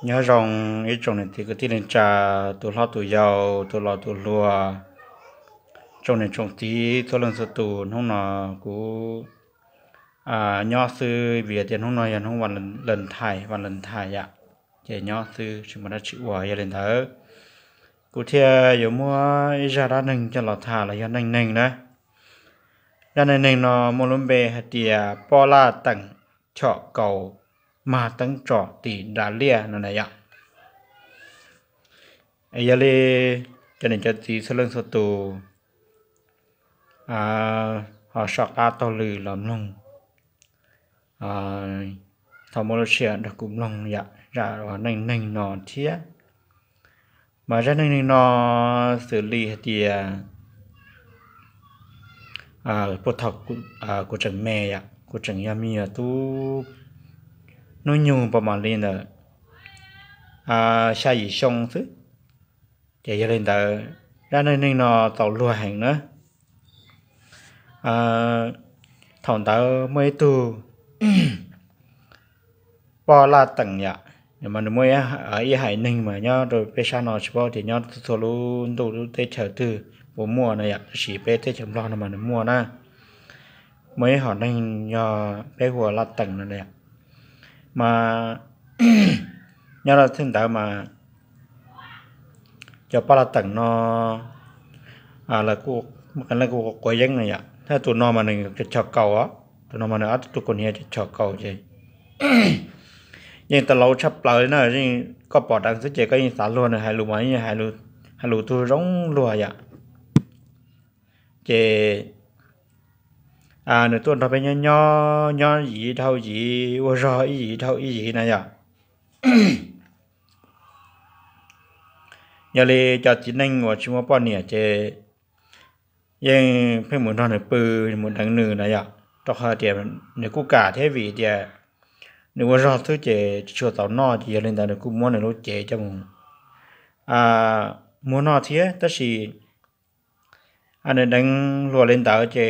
Nyob zoo ib tsoom niam txiv kwv tij neej tsa, tus hlob tus yau, tus laus tus hluas, tsoom niam tsoom txiv txhua leej txhua tus. Hnub no kuv nyob xwb vim tias hnub no yog hnub Valentine, Valentine yom, ces nyob xwb tsis muaj dab tsi ua. Yog li ntawd kuv thiaj yuav muab ib zaj dab neeg coj los tham los yog neej neeg na. Zaj neej neeg no muaj lub npe hais tias Poj Laj Teem chom kaus mag teeb tsom tim nram liaj no na yom. Yog li cov niam cov txiv txhua leej txhua tus ho soj qab taug lw los mloog, thaum muaj lub sij hawm nrog kuv mloog yom, zaj neej neeg no thiab. Mas zaj neej neeg no xws li hais tias puag thaum kuv tseem me yom, kuv tseem yog me nyuam tub hnub nyoog pom mam li ntawm xya yim xyoo xwb. Ces yog li ntawd zaj neej neeg no txaus luag heev na. Thaum ntawd muaj ib tug Poj Laj Teem yom, mas nws muaj ib haiv neeg mas nyob rau peb sab no tsis paub tias nyob txhua lub ntuj lub teb chaws twg puas muaj no yom, tab sis peb teb chaws Nplog no mas nws muaj na. Muaj ib hom neeg yog peb hu ua Laj Teem no, mas nyob rau thaum ntawd mas cov Poj Laj Teem no lawv kuj quav yeeb no yom. Thiab tus no mas nws chom kaus, tus no mas nws ob tug kaus hniav chom kaus ces yeej tau laus tshaj plaws li na. Yeej koj pom dheev xwb ces koj yeej xav luag nws hais lus mas yeej hais lus tug zoo luag yom. Ces nws tuaj nrog peb nyob nyob, nyob yim dhau yim, ua zog ib yim dhau ib yim na yom. Yog li cov txiv neej uas tsis muaj poj niam ces yeej pheej mus nrog nws pw, mus deev nws na yom, rau qhov tias nws kuj kam thiab vim tias nws ua zog xwb ces tsis tshua txaus noj, ces yog li ntawd nws kuj muab nws lub cev coj mus muab noj thiab. Tab sis nws deev hluas li ntawd ces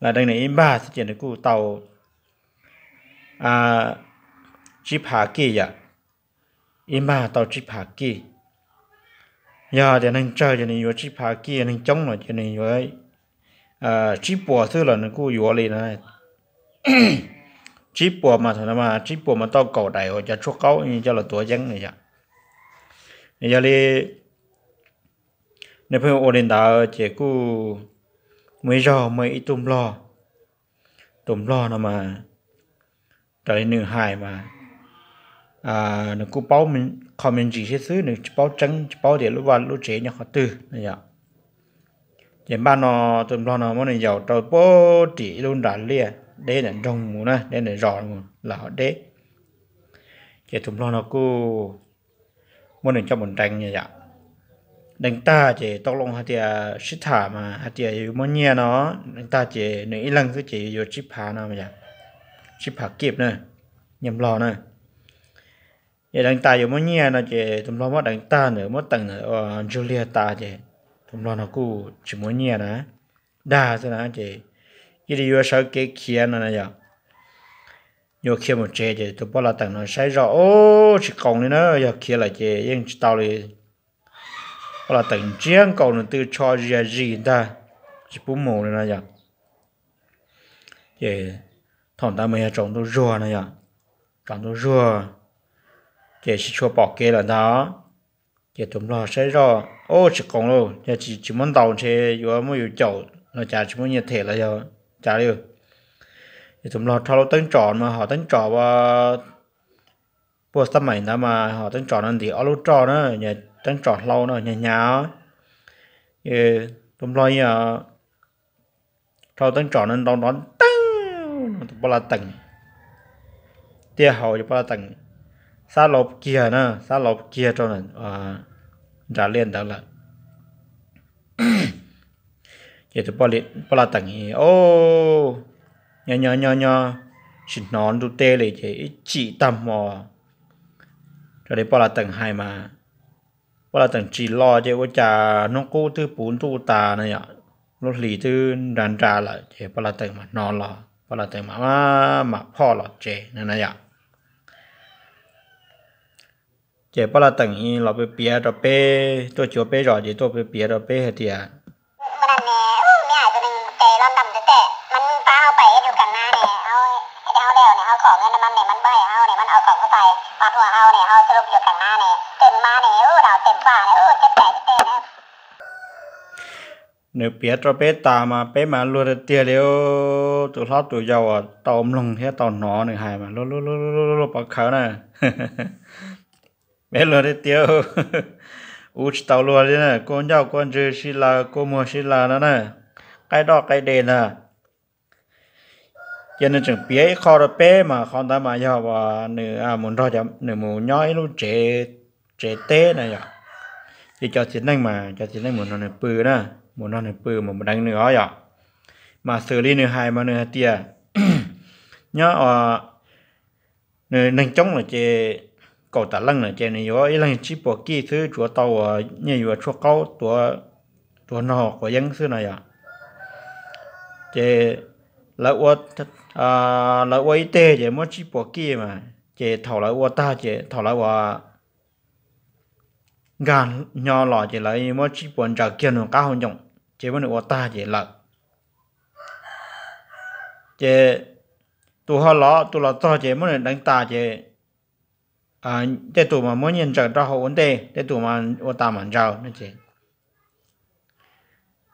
lawv deev nws ib npag xwb ces nws kuj tau tsib phav kij yom. Ib npag tau tsib phav kij. Yog tias neeg tsawg ces nws yuav tsib phav kij, neeg coob los ces nws yuav tsib puas xwb los nws kuj yuav li na. Tsib puas mas thaum ntawd mas tsib puas mas tau kaum daim uas cov tshuaj qaub coj los tuav yeeb na yom. Yog li nws pheej ua li ntawd ces kuj muaj ib zaug muaj ib tug nplog, tus nplog no mas raws li nws hais mas nws kuj paub qho me ntsis thiab xwb, nws tsis paub tseeb, tsis paub tias lub vaj lub tsev nyob qhov twg no yom. Ces npaj no tus nplog no muab nws yaum rau puag tim ib lub nram liaj deb ntawm nroog mus na, deb ntawm zos mus lawm hauv deb. Ces tus nplog no kuj muab nws coj mus deev yom. Deev tag ces tau loo hais tias sib tham mas hais tias yuav muab nyiaj no, deev tag ces nws ib leeg xwb ces yuav tsib phav no, tsib phav kij na, nyiaj nplog na. Ces deev tas yuav muab nyiaj no ces tus nplog muab deev tag ntawd, muab teem ntawd ua ntsug liag tas ces tus nplog no kuj tsis muab nyiaj na, dag xwb na ces cia li yuav sawv kev khiav no na yom. Yuav khiav mus tsev ces tus Poj Laj Teem no saib zoj, ub, tsis qoos li na, yog khiav lawm ces yeej tsis tau li. Poj Laj Teem ntsiab nkaus nws tw tsho zia zis ntag, tsis pub mus li no yom. Ces thaum ntawd mas yog tsaus ntuj zuag no yom, tsaus ntuj zuag ces tsis tshua pom kev lawm ntag. Ces tus nplog saib zoj, ub, tsis qoos lauj, yog tsis muab ntaus ntshe yuav muab yus caum los cas, tsis muab nyiaj them los yog cas li. Ces tus nplog rho lub teeb tsom mas hom teeb tsom puag xab maim ntawd mas hom teeb tsom no ntim ob lub roj na, teeb tsom hlau no hnyav hnyav. Tus nplog rho teeb tsom no ntaus nrov teeb no, tus Poj Laj Teem tiaj haus, tus Poj Laj Teem xab laus kiag na, xab laus kiag rau nram liaj ntawd lawm. Ces tus Poj Laj Teem, o, nyob nyob nyob nyob tsis hnov ntuj teb li ces ib chim tag hmo, raws li Poj Laj Teem hais mas Poj Laj Teem tsim los ces ua cas hnub qub twb puv ntuj tas na yom, lub hlis twb nra nra lawm ces Poj Laj Teem mam hnov los, Poj Laj Teem mam, mam phoj los tsev na yom. Ces Paj Laj Teem los piav rau peb, tuaj cuav peb zos ces tuaj piav rau peb hais tias, ua na ne, me ais tus neeg ces los ntam tes tes mas pab hau pais yus kam na ne, hau, hau le ne, hau khom ne, mas ne, mas npaj hau ne, mas au khom kuj pais, mas ua hau ne, hau xub lub yus kam na ne, tes mas ne, ua dau tes paj ne, ua ceb tes tes ne. Nws piav rau peb tas mas peb mas luag tiag tiag li. Tus hlob tus yau uas tau mloog thiab tau hnov nws hais mas luag luag luag luag pov khawv na. Peb luag tiag tiag, ua tsis tau luag li na, kua ncauj kua ntswg sib laws, kua muag sib laws no na, qaib doj qaib de ntag. Ces nws tseem piav ib qho rau peb mas qhov ntawd mas yog uas nws mus nrog, nws mus nyob ib lub tsev, tsev teb na yom. Ces cov txiv neej mas cov txiv neej mus nrog nws pw na, mus nrog nws pw mus deev nws os yom. Mas xws li nws hais mas nws hais tias nyob nws neeg coob lawm ces kaum tawm leej lawm ces nws yuav ib leeg tsib puas kij xwb, tsuav tau uas nyiaj yuav tshuaj qaub tuav, tuav nog quav yeeb xwb no yom. Ces lawv ua, lawv ua ib teg ces muab tsib puas kij mas, ces thaum lawv ua tag ces thaum lawv ua nkag nyo los ces lawv muab tsib puas ntsaws kiag nws qab hau ncoo, ces muab nws ua tag ces lawm. Ces tus ho los, tus los txog ces muab nws deev tas ces tej tus mas muab nyiaj ntsaws rau hauv ua ntej, tej tus mas ua tas mam ntsaws no ces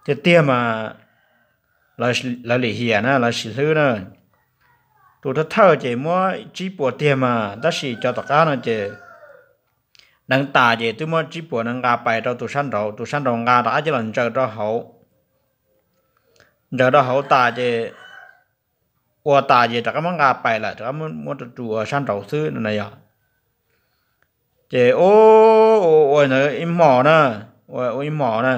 tiag tiag mas lawv lim hiam na, lawv sim hlwb na. Tus thawj thawj ces muab tsib puas tiag mas tab sis cov tom qab no ces deev tas ces twb muab tsib puas no nqa pais rau tus sab nraud, tus sab nraud nqa rov qab coj los ntsaws rau hauv, ntsaws rau hauv tas ces ua tas ces rov qab muab nqa pais lawm, rov qab muab rau tus sab nraud xwb no na yom. Ces ua ua ntawd ib hmos na, ua ib hmos na,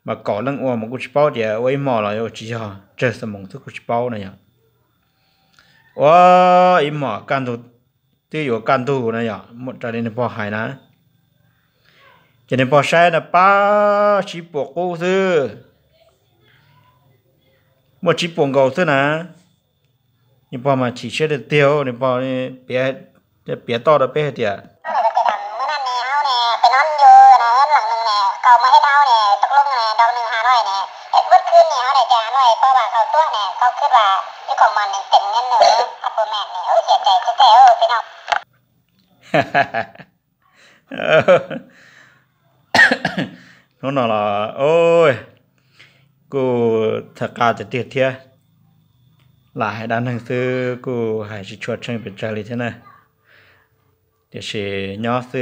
mas kaum leej ua mas kuj tsis paub tias ua ib hmos los ua tsis yog, tsawg xuab moos xwb kuj tsis paub na yom. Ua ib hmos kaj ntug, twb yuav kaj ntug na yom, raws li nws pog hais na. Ces nws pog saib na pab tsib puas qub xwb, muaj tsib puas nkaus xwb na. Nws pog mas chim siab tiag tiag, nws pog piav toj rau peb hais tias, Hnub no los kuj txhawv qa tiag tiag thiab, lam hais dab neeg xwb kuj hais tsis tshua tsheej pes tsawg li thiab na. Tiam sis nyob xwb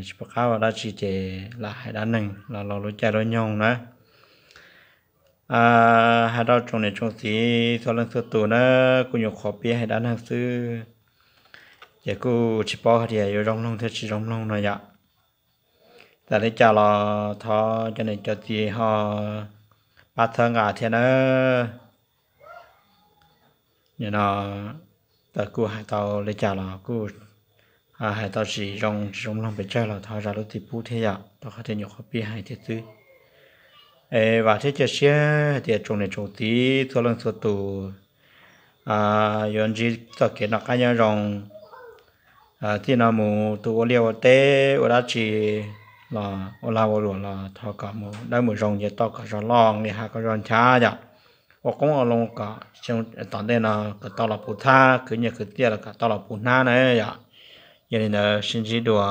tsis pom qab ua dab tsi ces lam hais dab neeg los laus lub caij lub nyoog na. Hais rau tsoom niam tsoom txiv txhua leej txhua tus na, kuv nyuam qhuav piav hais dab neeg xwb, ces kuj tsis paub hais tias yuav zoo mloog thiab tsis zoo mloog no yom. Txawm li cas los thov cov niam cov txiv ho pab txhawb nqa thiab nawb. Nim no txawm kuj hais tau li cas los kuj hais tau tsis zoo tsis zoo mloog pes tsawg los thov zam lub txim pub thiab yom, rau qhov tias nyuam qhuav pib hais tiag xwb. Es vam thiab cia siab hais tias tsoom niam tsoom txiv txhua leej txhua tus yuav ntsib txoj kev noj qab nyob zoo. Txij no mus tus ua liaj ua teb ua dab tsi los ua lag ua luam los thov kom mus dawb mus zoo, cia tau kom zog loj, nqis hav kom zog nchav yom. Ua qoob ua loo kom tom ntej no kom tau los puv thab, khwv nyiaj khwv txiaj los kom tau los puv hnab na yom. Yog li ntawd sib ntsib dua.